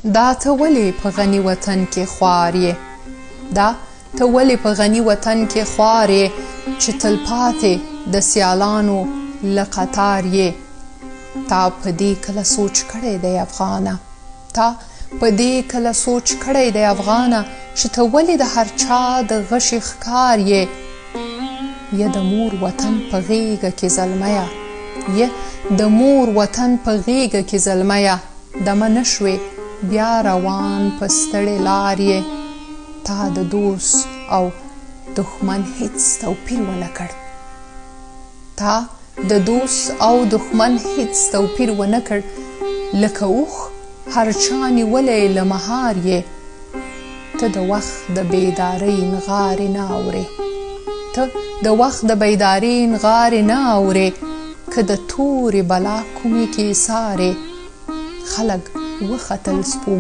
دا ته ولې په غني وطن کې خوار یې؟ دا ته ولې په غني وطن کې خوار یې چې تلپاتې د سیالانو له قطار یې؟ تا په دې کله سوچ کړی دی افغانه؟ تا په دې کله سوچ کړی دی افغانه چې ته ولې د هر چا د غشي ښکار یې؟ یه د مور وطن په غېږه کې زلمیه، یه د مور وطن په غېږه کې زلمیه، دمه نه شوې بیا روان په ستړې لار یې. تا د دوست او دښمن هیڅ توپیر ونه کړ، تا د دوست او دښمن هیڅ توپیر ونه کړ، لکه اوښ هر چا نیولی له مهار یې. ته د وخت د بیدارۍ نغارې نه اورې، ته د وخت د بیدارۍ نغارې نه اورې، که د تورې بلا کومې کې سارې. خلک وختل سپوږمۍ.